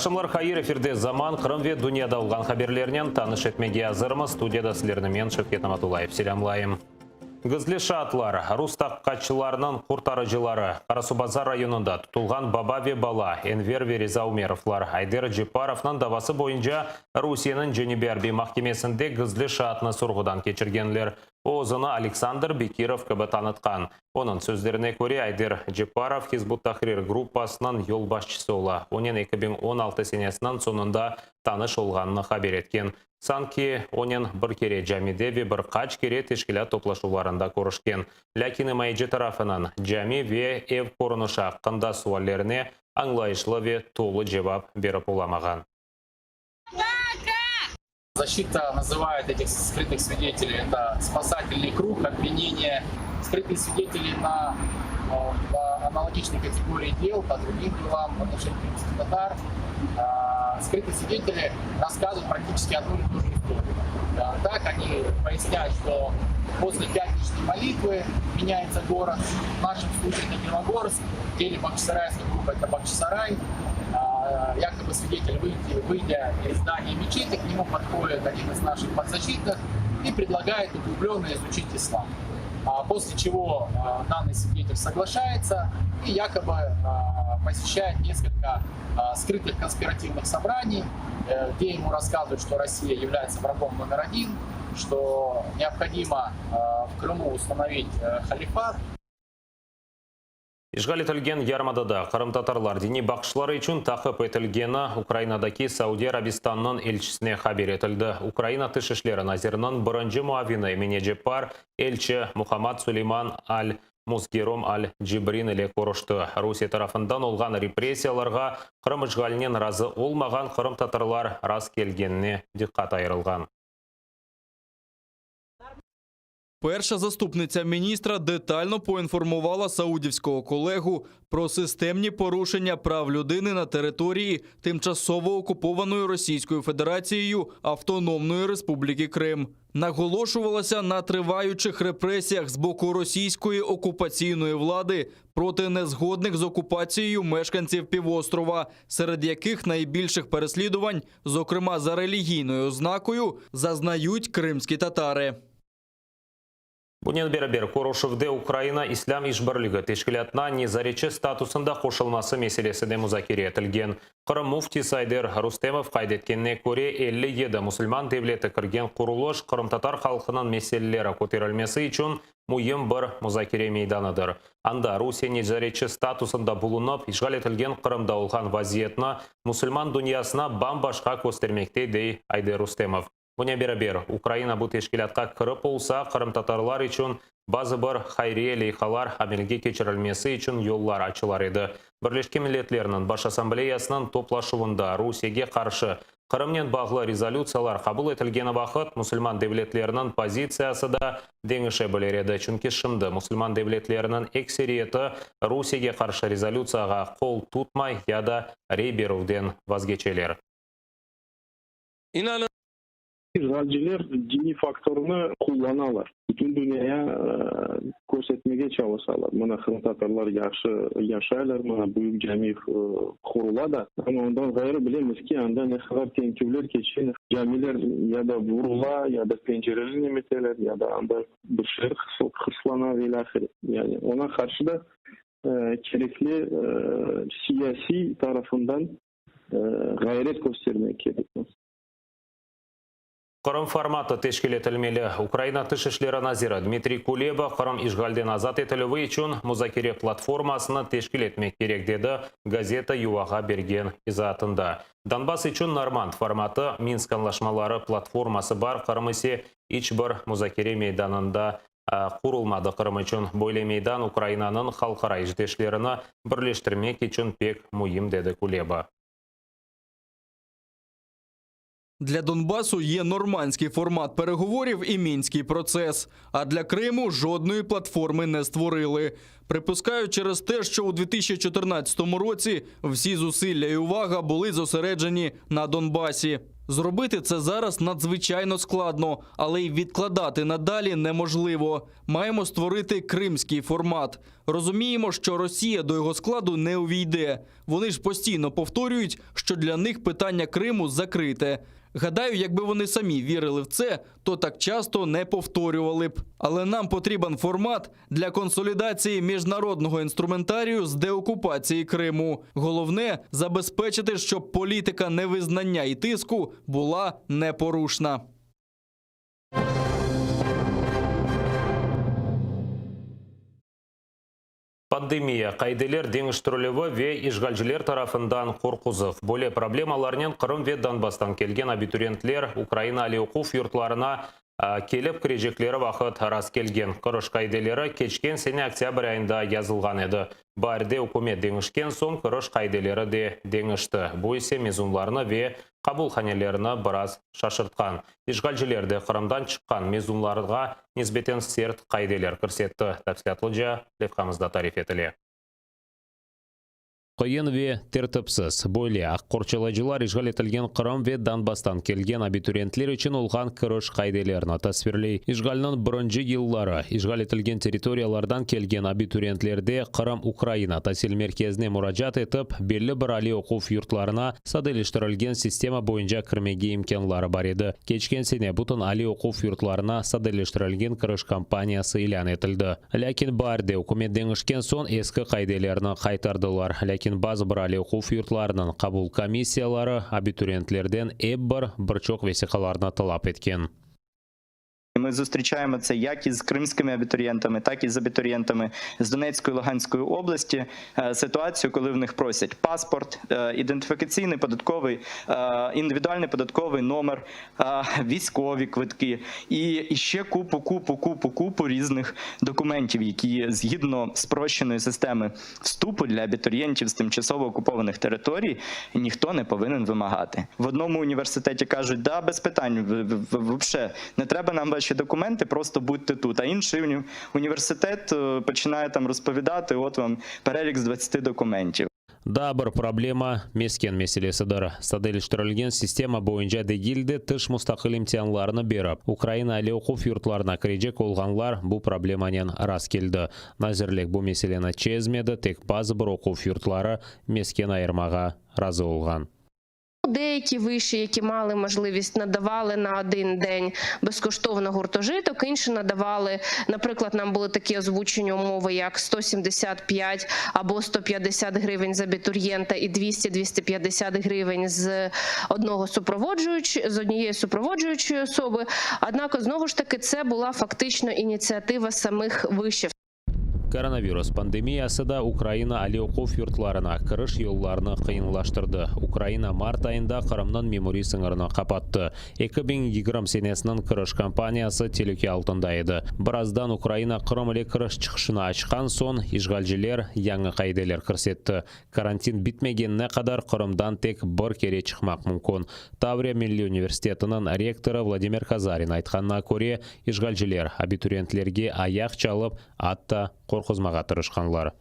Aqşamlar hayır, efirde Zaman, Qırım ve dünyada olğan haberlernen tanış etmege azırmız. Studiyada sizlerni men, Şevket Namatullayev, selâmlayım. Gizli şaatlar, rus taqiqatçılarınıñ qurtarıcıları, Qarasuvbazar rayonında tutulğan baba ve bala, Enver ve Riza Umerovlar, Ayder Cepparovnıñ davası boyunca Rusiyeniñ Cenübiy arbiy mahkemesinde gizli şaatnı sorğudan keçirgenler. O, özüni Aleksandr Bekirov kibi tanıtqan. Onıñ sözlerine köre, Ayder Cepparov Hizb ut-Tahrir gruppasınıñ yolbaşçısı ola, onen 2016 senesiniñ soñunda tanış olğanını haber etken. Sanki, onen bir kere camide ve bir qaç kere teşkilât toplaşuvlarında körüşken. Lâkin imayeci tarafınıñ cami ve ev körünişi aqqında suallerine añlayışlı ve tolu cevap berip olamağan. Защита называет этих скрытых свидетелей, это спасательный круг, обвинение. Скрытые свидетели на по аналогичной категории дел, по другим делам в отношении крымских татар. Скрытые свидетели рассказывают практически одну и ту же историю. Так они поясняют, что после пятничной молитвы меняется город. В нашем случае это Белогорск, в деле Бахчисарайской группы это Бахчисарай. Якобы свидетель, выйдя из здания мечети, к нему подходит один из наших подзащитных и предлагает углубленно изучить ислам. После чего данный свидетель соглашается и якобы посещает несколько скрытых конспиративных собраний, где ему рассказывают, что Россия является врагом номер один, что необходимо в Крыму установить халифат. İşğal etilgen yarımadada qırımtatarlar diniy baqışları içün taqip etilgeni Ukrainadaki Saudiy Arabistanınıñ elçisine haber etildi. Ukraina Tış işleri naziriniñ birinci muavini Emine Ceppar elçi Muhammad Suleyman al-Musgerom al-Cibrin ile körüşti. Rusiye tarafından olğan repressiyalarğa Qırım işğalinen razı olmağan qırımtatarlar rastkelgenine diqqat ayırılğan. Перша заступниця міністра детально поінформувала саудівського колегу про системні порушення прав людини на території тимчасово окупованої Російською Федерацією Автономної Республіки Крим. Наголошувалося на триваючих репресіях з боку російської окупаційної влади проти незгодних з окупацією мешканців півострова, серед яких найбільших переслідувань, зокрема за релігійною ознакою, зазнають кримські татари. Bunen beraber, körüşüvde Ukraina İslâm işbirligi teşkilâtına nezaretçi statusında qoşulması meselesi de muzakere etilgen. Qırım müftisi Ayder Rustemov qayd etkenine köre, 57 musulman devleti kirgen qurulış qırımtatar halqınıñ meseleleri köterilmesi içün müim bir muzakere meydanıdır. Anda Rusiye nezaretçi statusında bulunıp, işğal etilgen Qırımda olğan vaziyetni musulman dünyasına bam-başqa köstermekte, dey Ayder Rustemov. Bunen beraber, Ukraina bu teşkilâtqa kirip olsa, qırımtatarlar içün bazı bir hayriye leyhalar amelge keçirilmesi içün yollar açılar edi. Birleşken Milletlerniñ Baş Assambleyasınıñ toplaşuvında Rusiyege qarşı Qırımnen bağlı rezolütsiyalar qabul etilgeni vaqıt musulman devletleriniñ pozitsiyası da deñişe bilir edi, çünki şimdi musulman devletleriniñ ekseriyeti Rusiyege qarşı rezolütsiyağa qol tutmay ya da rey berüvden vazgeçeler. İnanın. İşğalciler diniy faktornı qullanalar, bütün dünyaya körsetmege çalışalar, mına qırımtatarlar yahşı yaşaylar, mına büyük cami qurula da, amma ondan ğayrı bilemiz ki, anda ne qadar tentüvler keçe, camiler ya da vurula, ya da pencereli nemeteler, ya da anda bir şeyler hırslana ve ilâhre. Yani oña qarşı da kerekli siyasiy tarafından ğayret köstermek kerekmiz. Qırım formatı teşkil etilmeli. Ukraina Tış işleri naziri Dmitriy Kuleba Qırım işğalden azat etilüvi içün muzakere platformasını teşkil etmek kerek, dedi Gazeta UAğa bergen izaatında. Donbass içün Normand formatı, Minsk añlaşmaları platforması bar, Qırım ise iç bir muzakere meydanında qurulmadı. Qırım içün böyle meydan Ukrainanıñ halqara işdeşlerini birleştirmek içün pek müim, dedi Kuleba. Для Донбасу є нормандський формат переговорів і мінський процес. А для Криму жодної платформи не створили. Припускаю, через те, що у 2014 році всі зусилля і увага були зосереджені на Донбасі. Зробити це зараз надзвичайно складно, але й відкладати надалі неможливо. Маємо створити кримський формат. Розуміємо, що Росія до його складу не увійде. Вони ж постійно повторюють, що для них питання Криму закрите. Гадаю, якби вони самі вірили в це, то так часто не повторювали б. Але нам потрібен формат для консолідації міжнародного інструментарію з деокупації Криму. Головне забезпечити, щоб політика невизнання і тиску була непорушна. Pandemiya, qaideler deñiştirilüvi ve işğalciler tarafından qorquzuv. Böyle problemalarnen Qırım ve Donbasstan kelgen abituriyentler Ukraina aliy oquv yurtlarına kelip kirecekleri vaqıt rastkelgen. Kiriş qaideleri keçken sene oktâbr ayında yazılğan edi. Baarde ükümet deñişken soñ kiriş qaideleri de deñişti. Bu ise mezunlarnı ve qabulhanelerni biraz şaşırtqan. İşğalciler de Qırımdan çıqqan mezunlarğa nisbeten sert qaideler kirsetti. Tafsilâtlıca levhamızda tarif etile. Qıyın ve tertipsiz. Böyle aq qorçalayıcılar işğal etilgen Qırım ve Donbasstan kelgen abituriyentler içün olğan kiriş qaidelerini tasvirley. İşğalniñ birinci yılları işğal etilgen territoriyalardan kelgen abituriyentlerde Qırım Ukraina tasil merkezine muracaat etip, belli bir aliy oquv yurtlarına sadeleştirilgen sistema boyunca kirmege imkânları bar edi. Keçken sene bütün aliy oquv yurtlarına sadeleştirilgen kiriş kampaniyası ilân etildi. Lâkin baarde ükümet deñişken soñ eski qaidelerni qaytardılar. Lâkin bazı bir aliy oquv yurtlarınıñ qabul komissiyaları abituriyentlerden ep bir bir çoq vesiqalarnı talap etken. Ми зустрічаємо це як із кримськими абітурієнтами, так і з абітурієнтами з Донецької Луганської області. Е, Ситуацію, коли в них просять паспорт, е, ідентифікаційний податковий, е, індивідуальний податковий номер, е, військові квитки і і ще купу, купу, купу, купу різних документів, які згідно спрощеної системи вступу для абітурієнтів з тимчасово окупованих територій ніхто не повинен вимагати. В одному університеті кажуть, да, без питань, в- в- в- вообще не треба нам ваші документи, просто будьте тут. А інший уні- університет е, починає там розповідати, от вам перелік з 20 документів. Daa bir problema mesken meselesidir. Sadeleştirilgen sistema boyunca degil de, tış mustaqil imtianlarnı berip, Ukraina aliy oquv yurtlarına kirecek olğanlar bu problemanen rastkeldi. Nazirlik bu meseleni çezmedi, tek bazı bir oquv yurtları mesken ayırmağa razı olğan. Деякі виші, які мали можливість, надавали на один день безкоштовно гуртожиток, інші надавали, наприклад, нам були такі озвучені умови, як 175 або 150 гривень з абітурієнта і 200-250 гривень з одного супроводжуючи, з однієї супроводжуючої особи. Однак, знову ж таки, це була фактично ініціатива самих вишів. Koronavirus pandemiyası da Ukraina aliy oquv yurtlarına kiriş yollarını qıyınlaştırdı. Ukraina mart ayında Qırımnıñ memuriy sıñırını qapattı. 2020 senesiniñ kiriş kampaniyası telüke altında edi. Birazdan Ukraina Qırım ile kiriş çıqışını açqan soñ, işğalciler yañı qaideler kirsetti. Karantin bitmegenine qadar Qırımdan tek bir kere çıqmaq mümkün. Tavriya milliy universitetiniñ rektorı Vladimir Kazarin aytqanına köre, işğalciler abituriyentlerge ayaq çalıp, atta qorquzmağa tırışqanlar.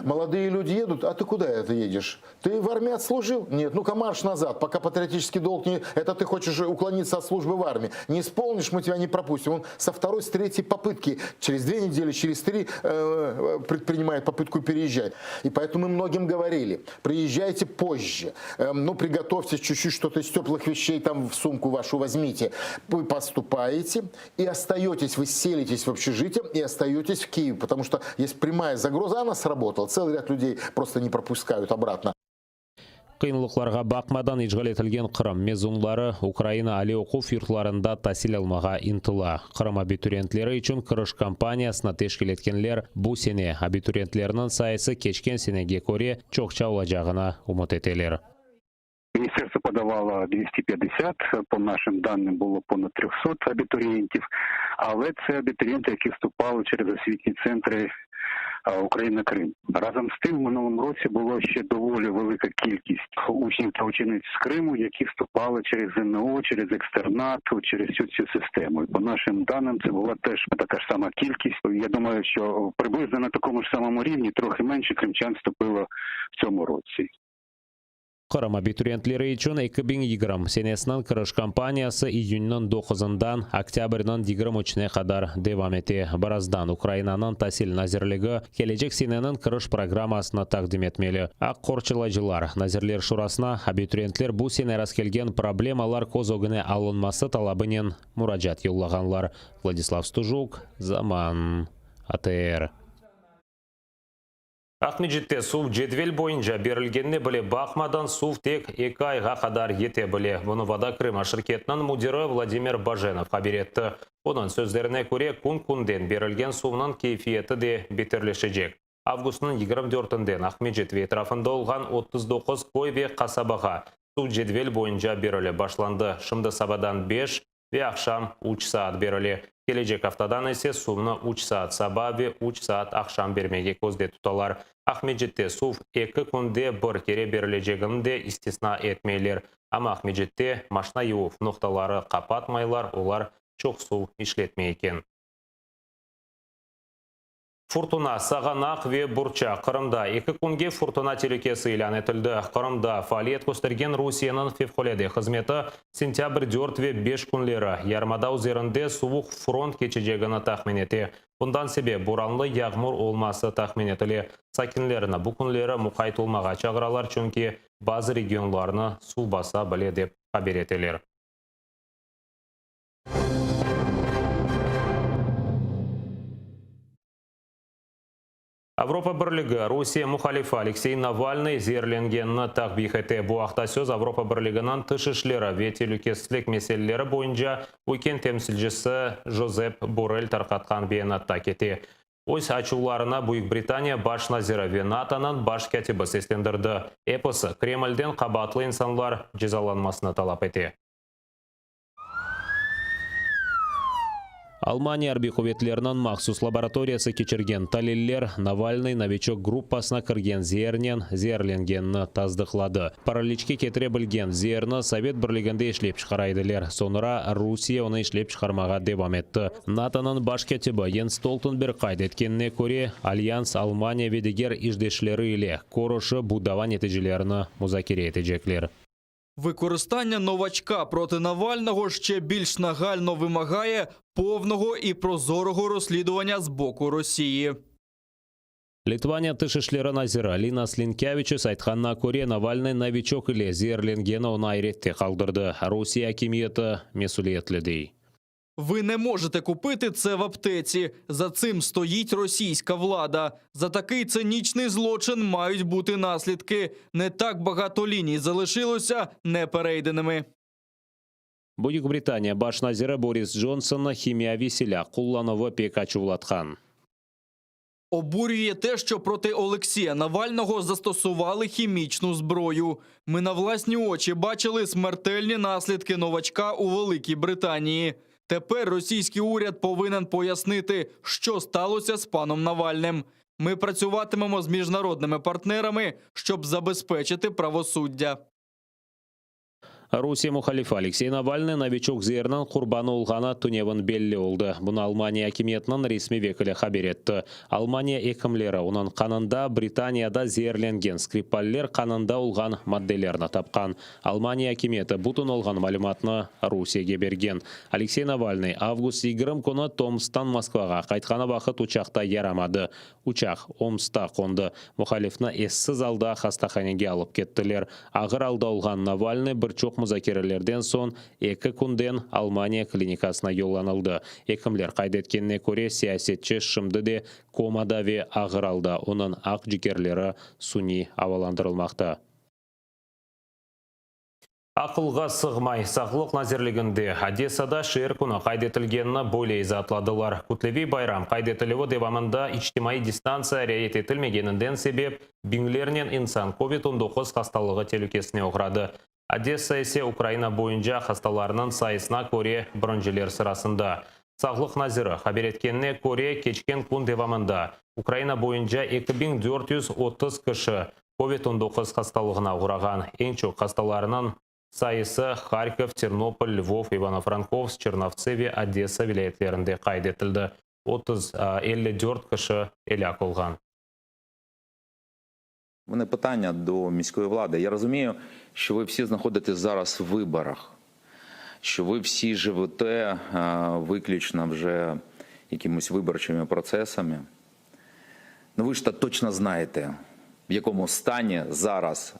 Молодые люди едут, а ты куда это едешь? Ты в армии отслужил? Нет, ну-ка марш назад, пока патриотический долг не... Это ты хочешь уклониться от службы в армии. Не исполнишь, мы тебя не пропустим. Он со второй, с третьей попытки, через две недели, через три э, предпринимает попытку переезжать. И поэтому мы многим говорили, приезжайте позже, э, ну приготовьте чуть-чуть что-то из теплых вещей там в сумку вашу возьмите. Вы поступаете и остаетесь, вы селитесь в общежитие и остаетесь в Киеве, потому что есть прямая загроза, она сработала. Целый ряд людей просто не пропускают обратно. Qıyınlıqlarğa baqmadan işğal etilgen Qırım mezunları Ukraina aliy oquv yurtlarında tasil almağa ıntıla. Qırım abituriyentleri içün kiriş kampaniyasını teşkil etkenler bu sene abituriyentlerniñ sayısı keçken senege köre çoqça olacağına ümüt eteler. Міністерство подавало 250, по нашим даним було понад 300 абітурієнтів, але це абітурієнти, які вступали через освітні центри Україна Крим. Разом з тим, в минулому році було ще доволі велика кількість учнів та учениць з Криму, які вступали через ЗНО, через екстернат, через всю цю систему. І по нашим даним, це була теж така ж сама кількість. Я думаю, що приблизно на такому ж самому рівні, трохи менше кримчан вступило в цьому році. Qırım abituriyentleri içün 2020 senesiniñ kiriş kampaniyası iyünniñ doquzından oktâbrniñ 23-ne qadar devam ete. Birazdan Ukrainanıñ Tasil nazirligi kelecek seneniñ kiriş programmasını taqdim etmeli. Aq qorçalayıcılar Nazirler Şurasına abituriyentler bu sene rastkelgen problemalar köz ögüne alınması talabınen muracaat yollağanlar. Vladislav Stujuk, Zaman, ATR. Aqmescitte suv cedvel boyunca berilgenine bile baqmadan, suv tek eki ayğa qadar yete bile. Bunı Voda Krıma şirketiniñ müdiri Vladimir Bajenov haber etti. Onıñ sözlerine köre, kün-künden berilgen suvnıñ keyfiyeti de beterleşecek. Avgustnıñ 24-inden Aqmescit ve etrafında olğan 39 köy ve qasabağa suv cedvel boyunca berilip başlandı. Şimdi sabadan beş ve aqşam üç saat berile. Kelecek aftadan ise suvnı üç saat saba ve üç saat aqşam bermege közde tutalar. Aqmescitte suv eki künde bir kere berilecegini de istisna etmeyler. Amma Aqmescitte maşna yuvuv noqtaları qapatmaylar, olar çoq suv işletmey eken. Furtuna, sağanaq ve burça. Qırımda eki künge furtuna telükesi ilân etildi. Qırımda faaliyet köstergen Rusiyeniñ fevqulâde hızmeti sentâbr dört ve beş künleri yarımada üzerinde suvuq front keçecegini tahmin ete. Bundan sebep boranlı yağmur olması tahmin etile. Sakinlerni bu künleri muqayt olmağa çağıralar, çünki bazı regionlarnı suv basa bile, dep haber eteler. Avropa Birligi Rusiye muhalifi Aleksey Navalnıy zeerlengenini takbih ete. Bu aqta söz Avropa Birliginiñ tış işleri ve telükesizlik meseleleri boyunca üyken temsilcisi Josep Borrell tarqatqan beyanatta kete. Öz açuvlarını Büyük Britaniya baş naziri ve NATOnıñ baş kâtibi seslendirdi. Episi Kremlden qabaatlı insanlar cezalanmasını talap ete. Almaniya arbiy quvetleriniñ mahsus laboratoriyası keçirgen taliller Navalnıy Noviçok gruppasına kirgen zeernen zeerlengenini tasdıqladı. Paraliçke ketire bilgen zeerni Sovet Birliginde işlep çıqara ediler, soñra Rusiye onı işlep çıqarmağa devam etti. NATOnıñ baş kâtibi Jens Stoltenberg qayd etkenine köre, Alyans Almaniya ve diger işdeşleri ile körüşip bu dava neticelerini muzakere etecekler. Використання новачка проти Навального ще більш нагально вимагає повного і прозорого розслідування з боку Росії. Litvaniya tış işleri naziri Linas Linkâviçüs aytqanına köre, Navalnıy Noviçok ile zeerlengeni onı ayrette qaldırdı. Rusiye akimiyeti mesüliyetli, dey. Ви не можете купити це в аптеці. За цим стоїть російська влада. За такий цинічний злочин мають бути наслідки. Не так багато ліній залишилося неперейденими. Büyük Britaniya baş naziri Boris Johnsonnı himiyaviy silâ qullanuvı pek açuvlatqan. Обурює те, що проти Олексія Навального застосували хімічну зброю. Ми на власні очі бачили смертельні наслідки новачка у Великій Британії. Тепер російський уряд повинен пояснити, що сталося з паном Навальним. Ми працюватимемо з міжнародними партнерами, щоб забезпечити правосуддя. Rusiye muhalifi Aleksey Navalnıy Noviçok zeeriniñ qurbanı olğanı tünevin belli oldı. Bunı Almaniya akimiyetiniñ resmiy vekili haber etti. Almaniya ekimleri onıñ qanında Britaniyada zeerlengen Skripaller qanında olğan maddelerni tapqan. Almaniya akimiyeti bütün olğan malümatnı Rusiyege bergen. Aleksey Navalnıy avgust 20 künü Tomsktan Moskvağa qaytqanı vaqıt uçaqta yaramadı. Uçaq Omskta qondı. Muhalifni essiz alda hastahanege alıp kettiler. Ağır alda olğan Navalnıy bir çoq muzakerelerden soñ eki künden Almaniya klinikasına yollanıldı. Ekimler qayd etkenine köre, siyasetçi şimdi de komada ve ağır alda, onıñ aqcigerleri suniy avalandırılmaqta. Aqılğa sığmay. Sağlıq nazirliginde Odessada şeer künü qayd etilgenini böyle izaatladılar. Kütleviy bayram qayd etilüvi devamında içtimaiy distantsiya riayet etilmegeninden sebep biñlernen insan Covid 19 hastalığı telükesine oğradı. Odessa ise Ukraina boyunca hastalarnıñ sayısına köre birinciler sırasında. Sağlıq naziri haber etkenine köre, keçken kün devamında Ukraina boyunca 2430 kişi Covid 19 hastalığına oğrağan. Eñ çoq hastalarnıñ sayısı Harkov, Ternopol, Lvov, İvano-Frankovsk, Çernovtsı ve Odessa vilâyetlerinde qayd etildi. 30, 54 kişi elâk olğan. У мене питання до міської влади. Я розумію, що ви всі знаходитесь зараз в виборах, що ви всі живете е, виключно вже якимись виборчими процесами. Ну ви ж та точно знаєте, в якому стані зараз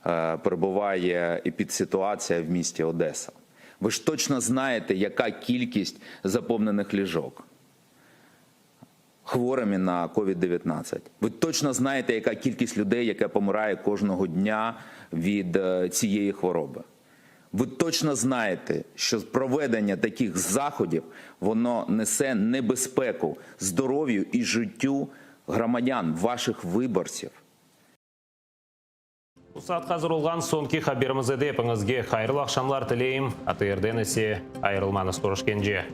е, перебуває епідситуація в місті Одеса. Ви ж точно знаєте, яка кількість заповнених ліжок хворими на COVID-19. Ви точно знаєте, яка кількість людей, яка помирає кожного дня від е, цієї хвороби. Ви точно знаєте, що проведення таких заходів воно несе небезпеку здоров'ю і життю громадян, ваших виборців. Bu saat azır olğan soñki haberimiz edi. Epiñizge hayırlı aqşamlar tileyim. ATRden ise ayırılmañız körüşkence.